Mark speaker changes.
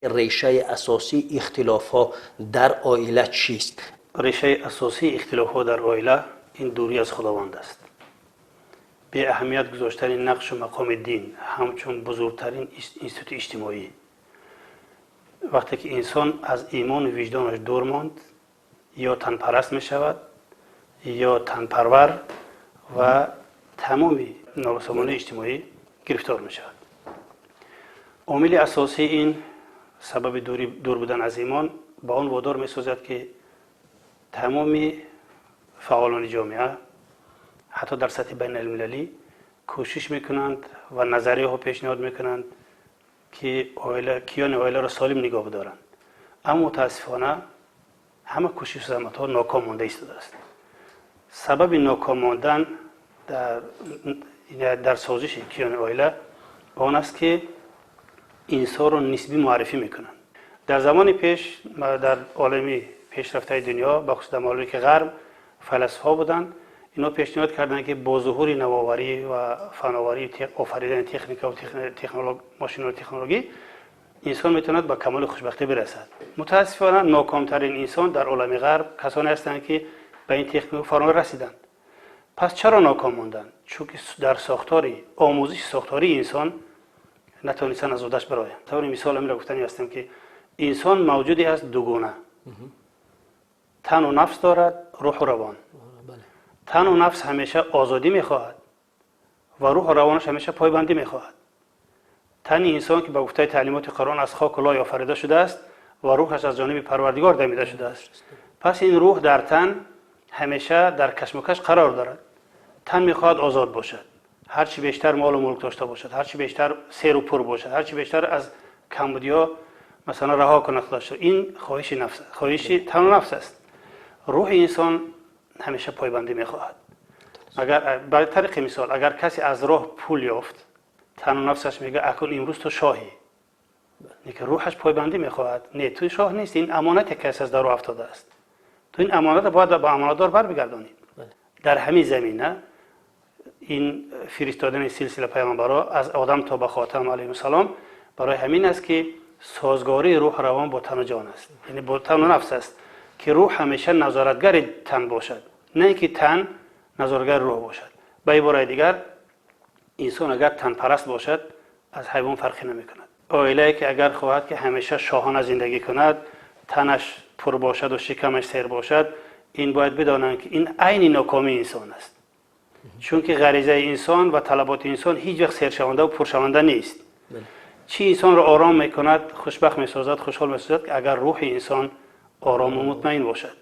Speaker 1: Решаи асосии ихтилофҳо дар оила чист?
Speaker 2: Решаи асосии ихтилофҳо дар оила ин дурӣ аз Худованд аст, беаҳамият гузоштани нақшу мақоми дин ҳамчун бузургтарин институти иҷтимоӣ. Вақте ки инсон аз имону виҷдонаш дур монд, ё танпараст мешавад, ё танпарвар ва тамоми нобасомонии иҷтимоӣ гирифтор мешавад. Омили асосии ин сабаби дур будан аз имон ба он водор месозад, ки тамоми фаъолони ҷомеа, ҳатто дар сатҳи байналмилалӣ, кӯшиш мекунанд ва назарияҳо пешниҳод мекунанд, ки киёни оиларо солим нигоҳ бидоранд, аммо мутаассифона ҳама кӯшишу заҳматҳо ноком монда истодааст. Сабаби ноком мондан дар созиши киёни оила он аст, ки инсонро нисбӣ муаррифӣ мекунанд. Дар замони пеш, дар олами пешрафтаи дунё, бахусус дар мамолики Ғарб, файласуфҳо буданд. Инҳо пешниҳод карданд, ки бо зуҳури навоварӣ ва фановарӣ, офаридани техника ва мошинҳои технологӣ, инсон метавонад ба камоли хушбахтӣ бирасад. Мутаассифона, нокомтарин инсон дар олами Ғарб касоне ҳастанд, ки ба ин техника фановарӣ расиданд. Пас чаро ноком монданд? Чунки дар сохтори омӯзиши сохтории инсон натавонистанд аз ӯҳдаш бароянд. Таври мисол, ҳаминро гуфтанӣ ҳастам, ки инсон мавҷуде аст дугона: тану нафс дорад, рӯҳу равон. Тану нафс ҳамеша озодӣ мехоҳад ва рӯҳу равонаш ҳамеша пойбандӣ мехоҳад. Тани инсон, ки ба гуфтаи таълимоти Қуръон аз хоку лой офарида шудааст ва рӯҳаш аз ҷониби Парвардигор дамида шудааст, пас ин рӯҳ дар тан ҳамеша дар кашмакаш қарор дорад. Тан мехоҳад озод бошад, ҳарчи бештар молу мулк дошта бошад, ҳарчи бештар серу пур бошад, ҳарчи бештар аз камбудиҳо, масалан, раҳо кунад худашро. Ин хоҳиши нафс, хоҳиши тану нафс аст. Рӯҳи инсон ҳамеша пойбандӣ мехоҳад. Агар, ба тариқи мисол, агар касе аз роҳ пул ёфт, тану нафсаш мегӯяд: «Акун имрӯз ту шоҳӣ». Лекин рӯҳаш пойбандӣ мехоҳад: «Не, ту шоҳ нестӣ, ин амонате ки аз дар афтодааст, ту ин амонатро бояд ба амонатдор барбигардонӣ». Дар ҳамин замина ин фиристодани силсила пайғамбарҳо аз Одам то ба Хотам алайҳиссалом барои ҳамин аст, ки созгории рӯҳу равон бо тану ҷон аст, яъне бо тану нафс аст, ки рӯҳ ҳамеша назоратгари тан бошад, на ин ки тан назоратгари рӯҳ бошад. Ба ибораи дигар, инсон агар танпараст бошад, аз ҳайвон фарқе намекунад. Оилае ки агар хоҳад, ки ҳамеша шоҳона зиндагӣ кунад, танаш пур бошаду шикамаш сер бошад, ин бояд бидонанд, ки ин айни нокомии инсон аст, чунки ғаризаи инсон ва талаботи инсон ҳеҷ вақт сершаванда ва пуршаванда нест. Чӣ инсонро ором мекунад, хушбахт месозад, хушҳол месозад? Агар рӯҳи инсон орому мутмаин бошад.